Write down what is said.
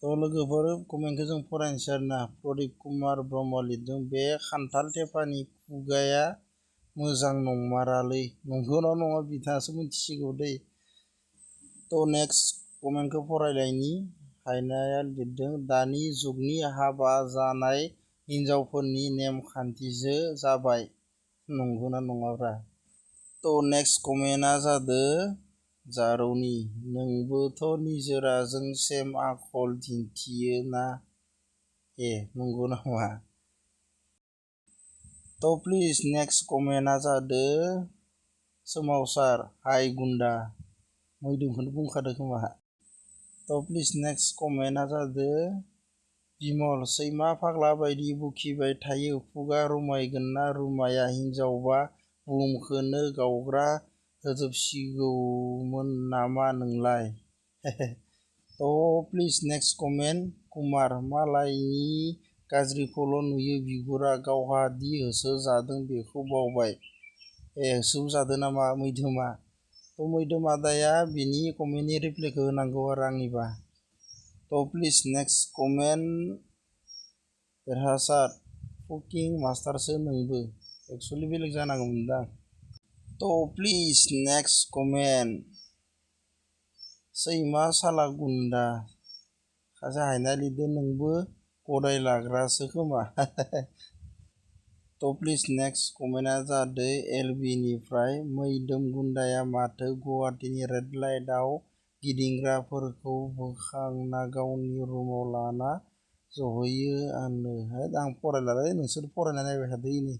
थ' लोगोफोर कमेन्टखौ जों फरायनोसै आरोना। प्रदीप कुमार ब्रह्म लिरदों बे खान्थाल थेफानि खुगाया मोजां नंमारालै। नंगौना नङा बिथाङासो मिथिसिगौ दै। थ' नेक्स्ट कमेन्टखौ फरायलायनि। हायनाया लिरदों दानि जुगनि हाबा जानाय हिनजावफोरनि नेमखान्थिसो जाबाय। नंगौना नङाब्रा? थ' नेक्स्ट कमेन्टआ जादों जारौनि नोंबोथ' निजोराजों सेम आखल दिन्थियो ना? नंगौ नामा? थ' प्लिज नेक्स्ट कमेन्टआ जादों सोमावसार हाय गुन्दा। मैदोमखौनो बुंखादों खोमा। थ' प्लिज नेक्स्ट कमेन्टआ जादों बिमल सैमा फाग्ला बायदि बुखिबाय थायो खुगा रुमायगोन ना रुमाया हिनजावबा बुहुमखौनो गावग्रा होजोबसिगौमोन नामा नोंलाय? थ' प्लिज नेक्स्ट कमेन्ट कुमार मालायनि गाज्रिखौल' नुयो बिगुरा गावहा दि होसो जादों बेखौ बावबाय। होसो जादों नामा मैधोमा? थ' मैधोम आदाया बिनि कमेन्टनि रिप्लाइखौ होनांगौ आरो आंनिबा। थ' प्लिज नेक्स्ट कमेन्ट देरहासार कुकिं मास्टारसो नोंबो। एक्सुवेलि बेलेग जानांगौमोनदां। थ' प्लिज नेक्स्ट कमेन्ट सैमा साला गुन्दा सासे हायना लिरदों नोंबो गदाय लाग्रासो खोमा। थ' प्लिज नेक्स्ट कमेन्टआ जादों एलबि निफ्राय मैदोम गुन्दाया माथो गुवाहाटीनि रेड लाइटआव गिदिंग्राफोरखौ बोखांना गावनि रुमाव लाना जहैयो आं फरायलालै नोंसोर फरायना नायबाय थादो इनै।